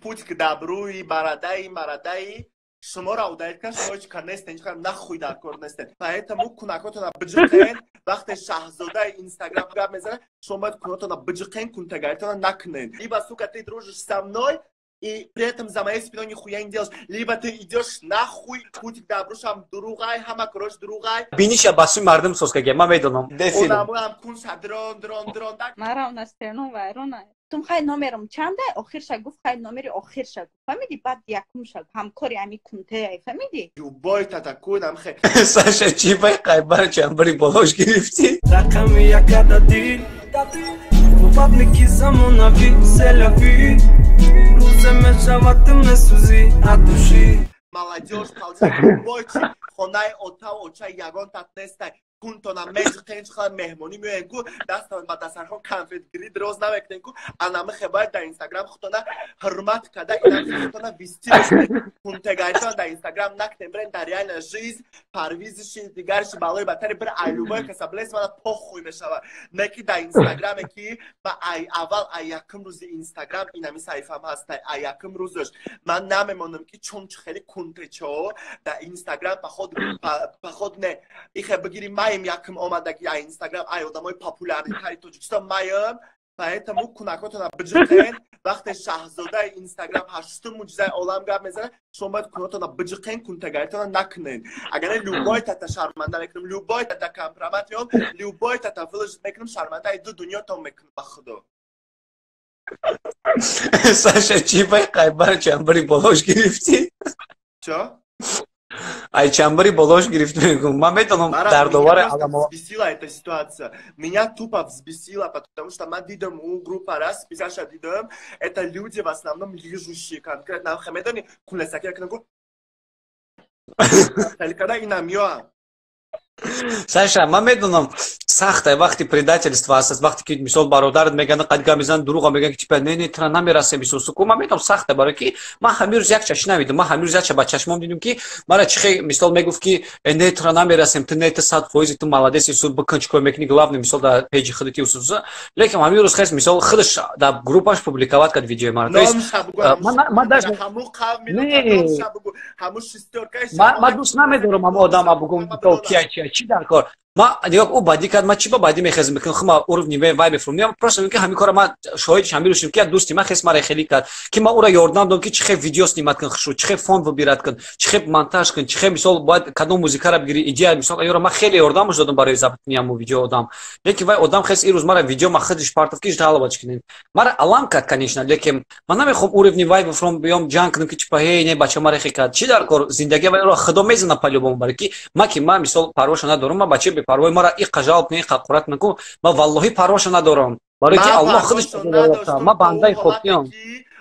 Путь к добру и барадаи марадаи шуморо удалить кан, шумо ҳеч кар нестен, ҳеч кар нахуй дар кор нестен. Поэтому кунакотона биҷиқен. Вақте шаҳзодаи Инстаграм гап мезанад, шумо бояд кунотона биҷиқен, кунтагаритона накунен. Либо, сука, ты дружишь со мной и при этом за моей спиной нихуя не делаешь, либо ты идешь нахуй. Путь к добру шам дуруғай, ҳама корош дуруғай. Биниша ба сӯи мардум соз кагия, ман медонам. Одамоам кунша дрон дрон дрон так. Марам настену вайрона тум хай номерам чанда охирша гуфт, хай номери охирша гуфт, фаҳмиди? Баъд якумша ҳамкори ами кунтеай, фаҳмиди? Любой татакунам хе. Саша, чӣ бай қайбар чамбари болош гирифтӣ? Рақами якада дил бабники замонави селяви рӯзе мешавад, ту месӯзӣ аз души. Молодежь любой чи хонаи отау оча ягон тат нестай. Кунтона меҷиқен, чихела меҳмонӣ меоем ку, дастон ба дастархон конфетгирӣ дроз намекунем ку, анами хебояд дар Инстаграм худтона ҳурмат карда, инами худтона вести. Кунтегаритона дар Инстаграм накунем, бирен дар реальная жизнь. Парвизиши дигарши балои батари бир ай любой каса блес, мана похуй мешава. Не ки дар Инстаграме ки ба ай аввал, ай якум рӯзи Инстаграм инами саҳифам ҳастай, ай якум рӯзаш ман намемонам ки чун чи хеле кунтечо дар Инстаграм поход поход не ихе бигири майм якум омадаги ай Инстаграм, ай одамои популярнитари Тоҷикистон маям. Поэтому кунакотона биҷиқен. Вақте шаҳзодаи Инстаграм ҳаштум мӯъҷизаи олам гап мезанад, шумо бояд кунотона биҷиқен, кунтагаритона накунен. Агар не, любой тата шарманда мекунам, любой тата компромат ём, любой тата выложить мекунам, шармандаи ду дунётон мекунам, ба худо. Саша, чӣ бай қайбар чамбари болош гирифтӣ? Чо? Ай чамбари болош гирифт, мегум. Ман медонам дардовари аламо. Взбесила эта ситуация. Меня тупо взбесила, потому что ман дидам у группа раз, списаша дидам, это люди в основном лижущие конкретно. Медони кулесаки якнаку. Когда инам ёам. Саша, ман медонам, сахта вақти предательство аст, вақте ки мисол бародарат мегӯянд, қад гап мезананд, дурӯға мегӯянд, ки типа не, не, тра намерасем, мисол суку. Ман медонам, сахта, барое ки ман ҳамин рӯз як чашм навидам, ман ҳамин рӯз як ба чашмом дидам, ки мара чихе мисол мегуфт, ки не, тра намерасем, ту не, ту 100%, ту молодец, ису бикун, чӣ кор мекунӣ, главное, мисол, дар пейҷи худати усуса. Лекин ҳамин рӯз хес мисол худаш дар группаш публиковать кард видеои мара. То есть ман даже ман дӯст намедорам ҳама одама бугум, то кия чи чӣ дар кор. Ма нигоҳ, ӯ бадӣ кард, ма чӣ ба бадӣ мехезм мекунам, хма уровни вай мефурм. Просто мегӯям, ҳамин кора ман шоҳидиш ҳамин рӯз шудам, ки як дӯсти ман хес мара хеле кард, ки ман ӯра ёрдам додам, ки чӣ хел видео снимать кун хушу, чӣ хел фон выбирать кун, чӣ хел монтаж кун, чӣ хел мисол бояд кадом музикаро бигирӣ, идея мисол ёра. Ман хеле ёрдамаш додам барои запись ҳамун видео одам. Лекин вай одам хес ин рӯз мара видео ма худиш партов, ки жаловать кунем. Мара алам кард, конечно, лекин ман намехоҳам уровни вай бифурам, биём ҷанг кунам, ки чипа ҳей, не, бача мара хе кард. Чӣ дар кор, зиндагӣ вайро худо мезана по-любому, барои ки ма ки ман мисол парвоша надорам, ман бачаи бепарвои, мара иқа жалоб кунӣ, иқа қурат накун, ман валлоҳи парвоша надорам, барои ки Аллоҳ худаш, ман бандаи хокиам.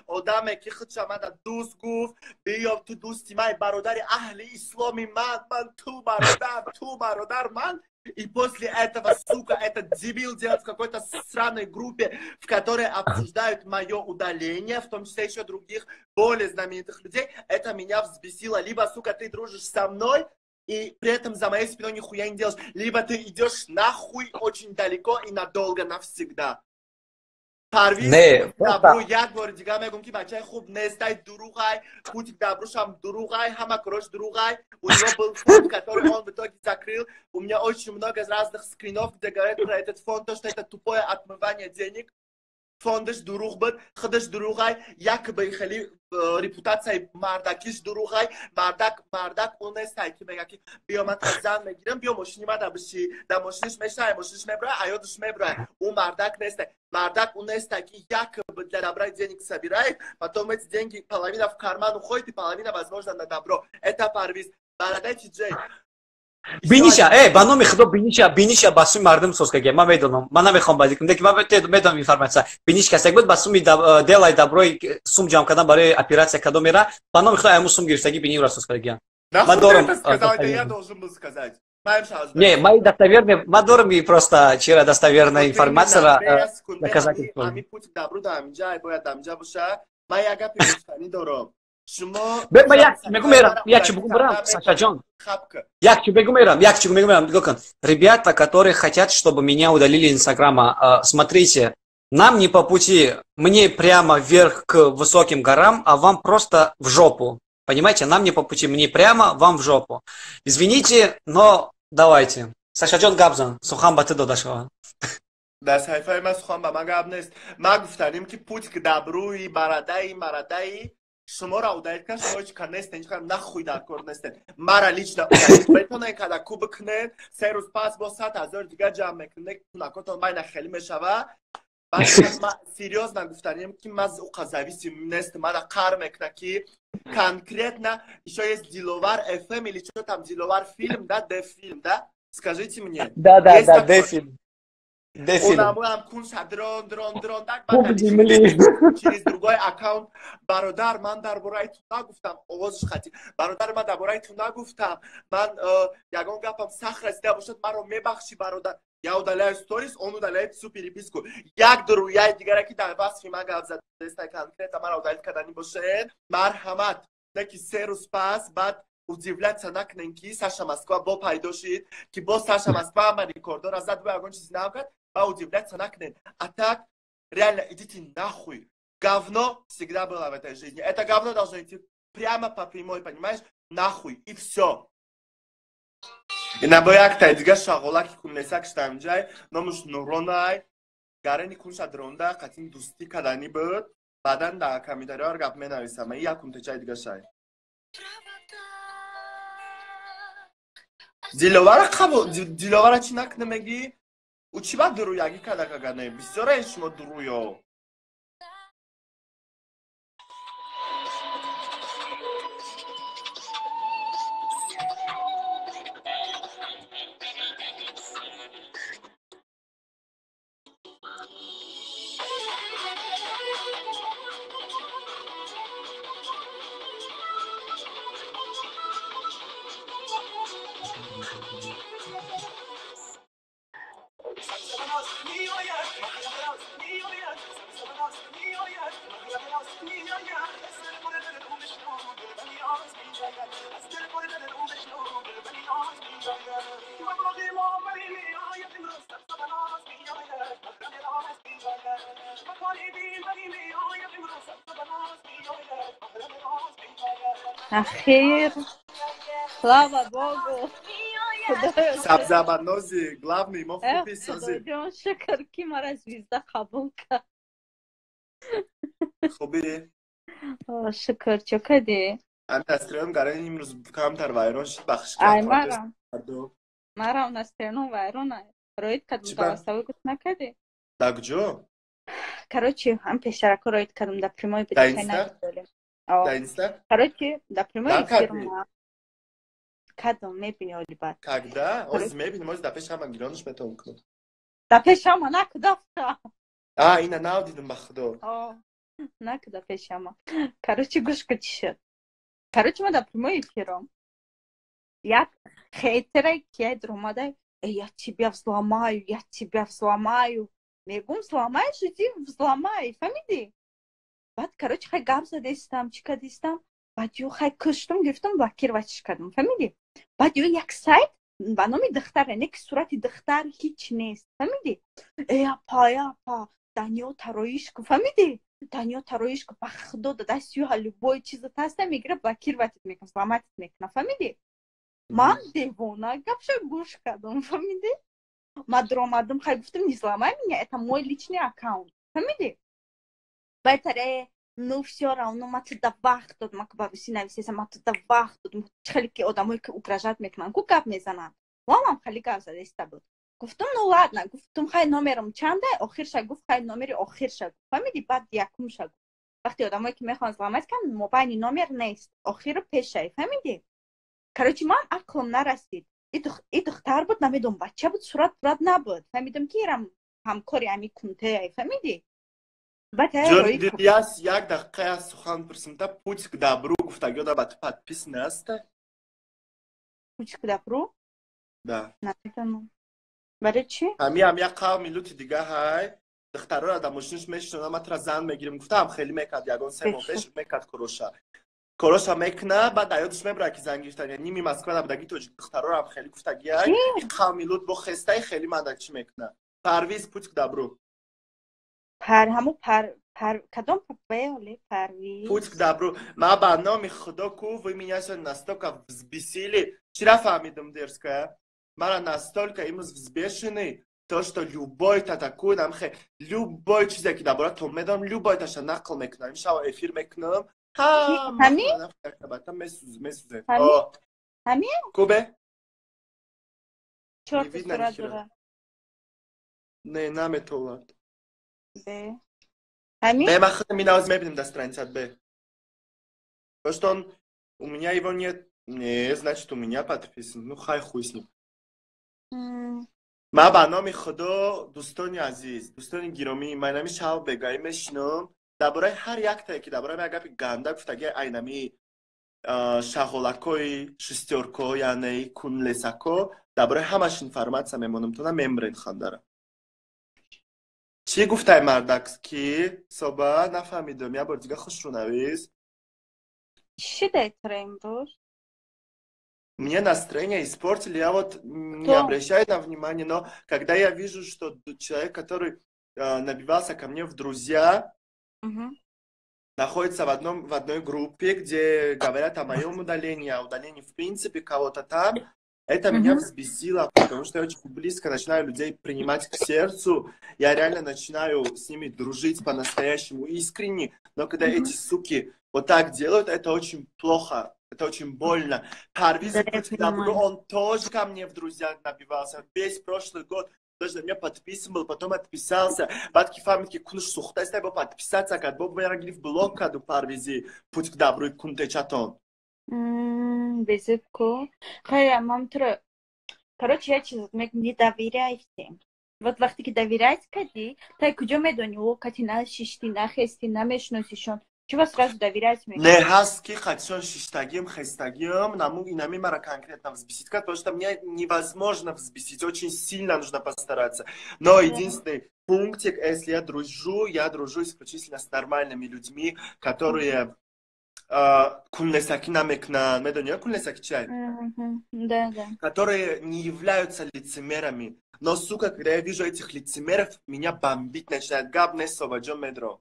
Одаме ки худша мана дӯст гуфт, биё, ту дӯсти ман, бародари аҳли исломи ман, ман ту бародар, ту бародар ман. И после этого, сука, этот дебил делает в какой-то сраной группе, в которой обсуждают мое удаление, в том числе еще других более знаменитых людей. Это меня взбесило. Либо, сука, ты дружишь со мной и при этом за моей спиной нихуя не делаешь, либо ты идешь нахуй очень далеко и надолго, навсегда. Парвиз Дабру як бори дига мегум, ки бачаи хуб нестай, дуруғай, путь к добрушам дуруғай, ҳама корош дуруғай. У него был фонд, который он в итоге закрыл. У меня очень много разных скринов, где говорят про этот фонд, то, что это тупое отмывание денег. Фондаш дуруғ буд, худаш дуруғай, якобы хеле репутатсияи мардакиш дуруғай. Мардак, мардак он нестай, ки мега, ки биё, ман та зан мегирам, биё, мошини мада биши, дар мошиниш мешавай, мошиниш мебурай, аёдаш мебурай. Ӯ мардак нестай. Мардак он нестай, ки якобы для добра денег собирает, потом эти деньги половина в карман уходит и половина, возможно, на добро. Это Парвиз Барадай Тиджей. Биниша, э, ба номи худо, биниша, биниша ба сӯи мардум соз кардия. Ман медонам, ман намехоҳам бадӣ кунам, лекин ман медонам информация. Биниш касек буд, ба суми делай доброи сум ҷамъ кардан барои оператсия кадом мера, ба номи худо, айму сум гирифтагӣ бини соз кардагия. Ман дорам. Я должен был сказать. Не, мои достоверные, ма дорам просто чира достоверная информация, доказательства. Ами путь к добру да амиҷа бояд амиҷа боша. Ман як гапи гуфтанӣ дорам. Шумо Мегум мерам, як чи бугум мерам, Сашаҷон. Як чи бегум мерам, як чи бегум мерам. Ребята, которые хотят, чтобы меня удалили Инстаграма, смотрите, Нам не по пути, мне прямо вверх к высоким горам, а вам просто в жопу. Понимаете, нам не по пути, мне прямо, вам в жопу. Извините, но давайте. Сашаҷон, гап зан, сухан ба ту дода шавад. Дар саҳифаи ман сухан ба ман гап нест. Ман гуфтанем, ки путь к добруи барадаи марадаи шуморо удалить кунад, шумо ҳеҷ кар нестен, ҳеҷ кар нахуй дар кор нестен. Мара лично удалить метавонед када ку бикунед, 3 рӯз пас бо 100 000 дигар ҷамъ мекунед, кунакотон байна хеле мешава. Баъд серьёзно гуфтанем, ки ман уқа зависим нестам. Мана қар мекунад, ки конкретно ещё есть Диловар ФМ или что там, Диловар фильм, да, Д фильм, да, скажите мне. Да, да, Д фильм. Онамоам кунша дрон дрон дрон так через другой аккаунт: «Бародар, ман дар бораи ту нагуфтам», овозш хати: «Бародар, ман дар бораи ту нагуфтам, ман ягон гапам сахт расида бошад, маро мебахшӣ, бародар». Я удаляю сторис, он удаляет всю переписку. Як дуруяи дигаре, ки дар васфи ман гап задеста, конкретно маро удалить кардани бошед, марҳамат, не ки 3 рӯз пас баъд удивляться накунем, ки Саша Москва бо пайдо шид, ки боз Саша Москва ама рекордора зад, бо ягон чизи нав кард, ба удивляться накунем. А так реально идите нахуй. Говно всегда было в этой жизни, это говно должно идти прямо по прямой, понимаешь, нахуй, и все. Ина бо яктай дига шағолаки куннесак штамҷай, номуш Нуронай, гарени кунша дронда қатин дӯстӣ каданӣ буд. Баъдан дар комментариҳо гап менависам, и якум течаи дига шай. Диловара қабул, Диловара чӣ накунӣ мегӣ? Ӯ чӣ ба дуруягӣ када кагане? Бисёре шумо дуруё. Ахир, слава богу. Сабзабанози, главный мо хуби сози. Худоҷон, шукр, ки мара звезда қабул кард. Хуби? Шукр, чо кардӣ? Ам настроениям гарани имрӯз камтар вайрон шуд, бахш. Ай, марам настроениям вайрон роид кардам, голосовой гӯш накардӣ? Да куҷо? Короче, ҳам пештарако роид кардам, да прямой. Да инста? Да инста? Короче, да прямой эфир кардам, мебини оли баъд. Когда? Оз мебинем, оз да пеш ҳама гиронаш метавон кунам. Да пеш ҳама накудафта. А, ина нав дидам, ба худо. Накуда пеш ҳама. Короче, гӯш ку, чӣ шуд. Короче, ма да прямой эфиром як хейтере кияй дуромада: «Я тебя взломаю, я тебя взломаю». Мегум: «Взломаешь, иди взломай», фаҳмидӣ? Баъд, короче, хай гап задестам, чӣ кардистам, баъд ё хай куштум, гирифтам, блокироватьш кардам, фаҳмидӣ? Баъд ё як сайт ба номи духтаре, не ки сурати духтар ҳеҷ нест, фаҳмидӣ? «Э, апа, э, апа, Даниё тароиш ку», фаҳмидӣ? «Даниё тароиш ку». Ба худо, дадасти ё любой чиза таста мегира, блокироватит мекунам, взломатит мекунам, фаҳмидӣ? Ман девона гапша гӯш кардам, фаҳмидӣ? Ма дуромадам, хай гуфтам: «Не взломай меня, это мой личный аккаунт», фаҳмидӣ? Баъд: «Ну все равно ма туда вақт дод». Ма ба руси нависеса: «Ма туда вақт дод». Хеле ки одамое ки угрожать мекунанд, ку гап мезананд, вамам хеле гап задаиста буд. Гуфтум: «Ну ладно». Гуфтум: «Хай, номерам чанда?» Охирша гуфт, хай номери охирша гуфт, фаҳмидӣ? Баъд якумша гуфт. Вақте одамое ки мехоҳанд взломать кунанд, мобайни номер нест, охиру пешай, фаҳмидӣ? Короче, ман ақлам нарасид, и духтар буд, намедонам бача буд, сурат пурат набуд, фаҳмидам, ки ирам ҳамкори ами кунтеай, фаҳмидӣ? Як дақиқа сухан пурсимта: «Путь к добру» гуфтагиёда ба ту подписан аста? Путь к добру? Да. Намедонам, барои чӣ. Ҳами як қавми лути дига ҳай, духтарора дар мошинаш мешинонам, «Ма тура зан мегирем» гуфтаам, хеле мекард, ягон 3 моҳ пеш мекард. Короша мекуна, баъд дар ёдаш мебарад, ки зан гирифтан. Ними Москва набудаги тоҷик духтарорам хеле гуфтагиай, қавми лут бо хестаи хеле манда чӣ мекуна. Парвиз, «Путь к добру». Пар ҳаму пар пар кадом папеле парвиз. Путь к добру. Ма ба номи Худо ку, вы меня сегодня настолько взбесили. Вчера фаҳмидам, дерзкая. Мара настолько имрӯз взбешенный, то, что любой та такой нам хе, любой чизе ки дар то медонам, любой таша нақл мекунам, шава эфир мекунам. Ҳами? Месузе. Ҳами? Кубе? Чорта сурат дора. Не, наметовад. Бе. Ҳами? Не, ма худам инаваз мебинем дар страницат бе. То, что он у меня его нет. Не, значит, у меня подписан. Ну, хай, хуй с ним. Ма ба номи Худо, дӯстони азиз, дӯстони гиромӣ, ман инами шав бегаӣ мешинам, дар бораи ҳар яктае ки дар бораи ман гапи ганда гуфтаги, айнами шағолакҳои шестёрко, яъне кунлесако, дар бораи ҳамаш информация мемонам, то намемрен хандара. Чӣ гуфтай мардак, ки соба нафаҳмидам, як бор дига хушрӯ навис. Чӣ шидай тура имрӯз? Мне настроение испортили, я вот не обращаю на внимание, но когда я вижу, что человек, который набивался ко мне в друзья, находится в одной группе, где говорят о моем удалении, о удалении в принципе кого-то там, это меня взбесило, потому что я очень близко начинаю людей принимать к сердцу, я реально начинаю с ними дружить по-настоящему искренне, но когда эти суки вот так делают, это очень плохо. Это очень больно. Парвиз, он тоже ко мне в друзья набивался. Весь прошлый год даже на меня подписан был, потом отписался. Баъд ки фаҳмид, ки кунш сухтаст, бо подписаться кард. Бо мера гирифт, блок карду Парвизи «Путь к добру» кунтечатон. Безебко. Хая, мам тура. Короче, я чиз не доверяй всем. Вот вақте ки доверять кардӣ, тай куҷо медонӣ, о кати на шишти, нахести, намешиносишон. Чего сразу доверять мне? Не, ҳаст ки хатишон шиштагим, хестагим, наму инами мара конкретно взбесить кард, потому что меня невозможно взбесить, очень сильно нужно постараться. Но единственный пунктик: если я дружу исключительно с нормальными людьми, которые кунлесаки намекнан, медони кунлесаки чай? Да. Которые не являются лицемерами. Но, сука, когда я вижу этих лицемеров, меня бомбить начинает. Гап нест, Собаҷон, медро.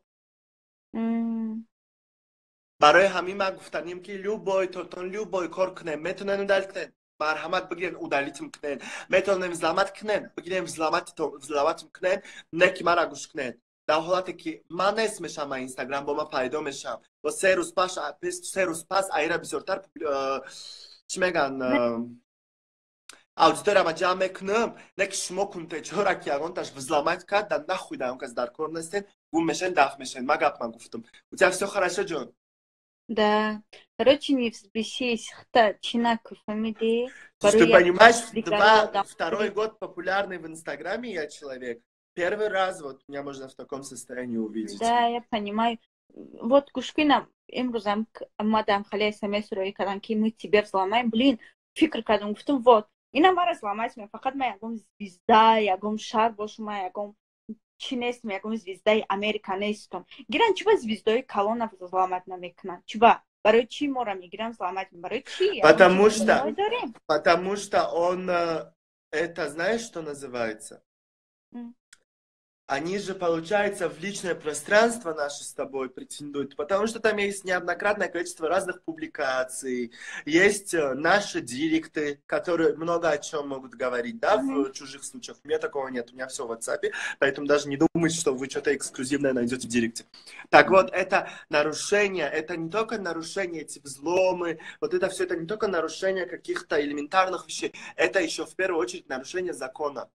Барои ҳамин ман гуфтанем, ки любой тотон любой кор кунем, метонен удалить кунен, марҳамат, бигирен, удалитим кунен, метонем взломать кунен, бигирем, взломатим кунен, не ки мара гӯш кунен. Дар ҳолате ки ман нест мешам, ман Инстаграм бо ман пайдо мешам, бо 3 рӯз пас, 3 рӯз пас айра бисёртар, чӣ меган, аудиторияма ҷамъ мекунам, не ки шумо кунтечора ки ягонташ взломать кард, да нахуй да он кас дар кор нестен, гум мешен, даф мешен. Ма гап ман гуфтам. У тебя всё хорошо, ҷон? Да. Короче, не взбесись. Хта, чинак, фамилии. Ты понимаешь, второй год популярный в Инстаграме я человек. Первый раз вот меня можно в таком состоянии увидеть. Да, я понимаю. Вот гӯшкина имрӯзам мадам хали смс рои кардам, ки мы тебя взломаем. Блин, фикр кардам, гуфтам, вот, ина мара взломать ме, фақат ма ягон звезда, ягон шар бошум, ма ягон чӣ нестам, ягон звездаи Америка нестам. Гиран, чиба звездои калона взломать намекунанд? Чиба? Барои чӣ моро мегирам, взломать? Барои чӣ? Потому что он, это знаешь, что называется? Они же, получается, в личное пространство наше с тобой претендуют, потому что там есть неоднократное количество разных публикаций, есть наши директы, которые много о чем могут говорить, да, в чужих случаях. У меня такого нет, у меня все в WhatsApp, поэтому даже не думайте, что вы что-то эксклюзивное найдете в директе. Так вот, это нарушение, это не только нарушение, эти взломы, вот это все, это не только нарушение каких-то элементарных вещей, это еще в первую очередь нарушение закона.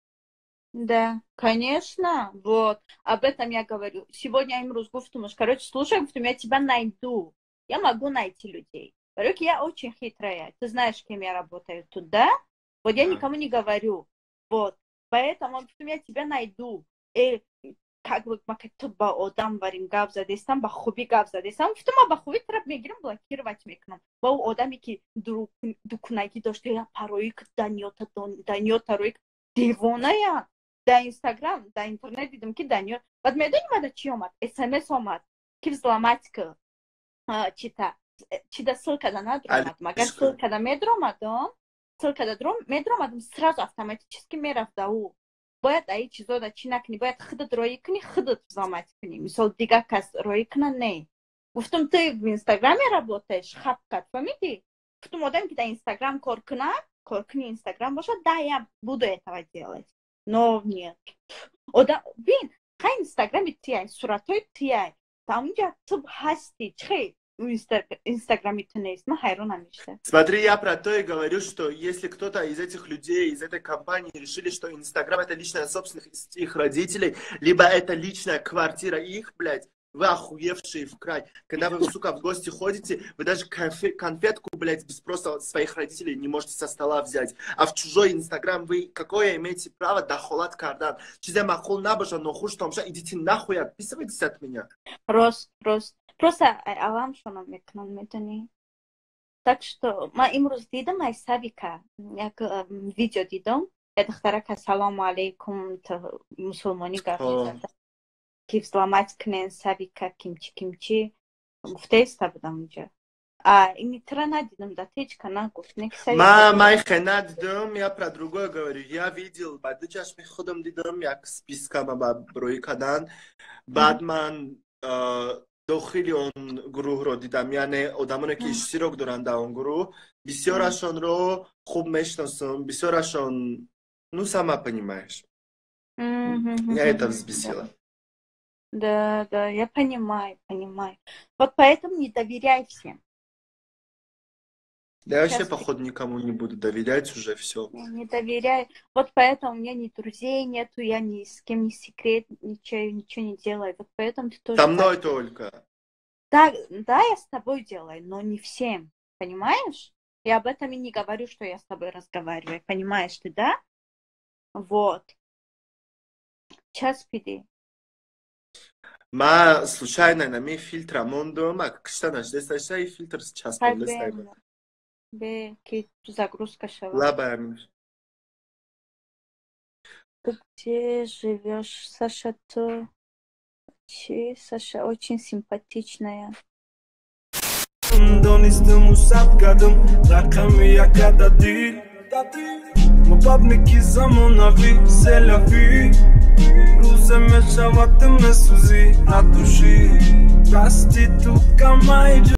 Да, конечно, вот, об этом я говорю. Сегодня имрӯз гуфтумаш, короче, слушай, гуфтум, я тебя найду. Я могу найти людей. Короче, я очень хитрая. Ты знаешь, кем я работаю тут, да? Вот я никому не говорю. Вот. Поэтому, гуфтум, я тебя найду. И как бы ма ту ба одам барин гап задестам, ба хуби гап задестам. Гуфтум, ма ба хуби тараб мегирам, блокировать мекунам. Ба ӯ одаме ки дукунагӣ дошта, я парои даниёта даниёта рӯи девоная. Дар Инстаграм, дар интернет дидам, ки Даниёл. Баъд медонӣ, мада чӣ омад? СМС омад, ки взломать ки чита чида, ссылка да надромад. Магар ссылка да медромадам, ссылка да медромадам, сразу автоматически мерафт да ӯ. Бояд аи чизода чӣ накунӣ, бояд худат роӣ кунӣ, худат взломать кунӣ. Мисол, дигар кас роӣ куна, не. Гуфтум, ты в Инстаграме работаешь, хапкат, фаҳмидӣ? Гуфтум, одаме ки дар Инстаграм кор кунад, коркуни Инстаграм бошад, да, я буду этого делать, но нет. Одам бин, хай, Инстаграми тияй, суратҳои тияй, там унҷа ту ҳастӣ, чӣ Инстаграми ту нест? Ман ҳайронам мешавам. Смотри, я про то и говорю, что если кто-то из этих людей, из этой компании решили, что Инстаграм — это личная собственность их родителей, либо это личная квартира их, блядь, вы охуевшие в край. Когда вы, сука, в гости ходите, вы даже конфетку, блядь, без спроса своих родителей не можете со стола взять. А в чужой Инстаграм вы какое имеете право дахолат кардан? Чизе маъқул набоша, нохуш томша, идите нахуй, отписывайтесь от меня. Рост, рост. Просто аламшонам мекунам, медонӣ. Так что ман имрӯз дидам, ай Савика як видео дидам, як духтарака салому алейкум, мусулмонӣ гап мезада, ки взломать кунен Савика, кимчи кимчи гуфтаиста будам унҷа. А ини тра надидам, да течка нагуфт. Ма майхе надидам, я про другое говорю. Я видел, ба ду чашми худам дидам, як списка ма ба рӯй кадан. Баъд ман дохили он гурӯҳро дидам, яъне одамоне ки иштирок доранд дар он гурӯҳ, бисёрашонро хуб мешиносам, бисёрашон, ну, сама понимаешь. Меня это взбесило. Да, я понимаю, понимаю. Вот поэтому не доверяй всем. Да я вообще, походу, никому не буду доверять уже, все. Не доверяй. Вот поэтому у меня ни друзей нету, я ни с кем не секрет, ничего, ничего не делаю. Вот поэтому ты тоже. Со мной только. Да, я с тобой делаю, но не всем. Понимаешь? Я об этом и не говорю, что я с тобой разговариваю. Понимаешь ты, да? Вот. Час пиди. Ма случайно на ми фильтра мондум, а кишта нашдесташа и фильтр часпондестай. Бе, ки загрузка шава. Лабаям. Ты где живешь, Саша? То Чи, Саша очень симпатичная. Донистаму сабт кардам рақами якада дил. Мо бабники замонавӣ, c'est la vie. Рӯзе мешавад, ту месӯзӣ от души. Проститутка майҷа.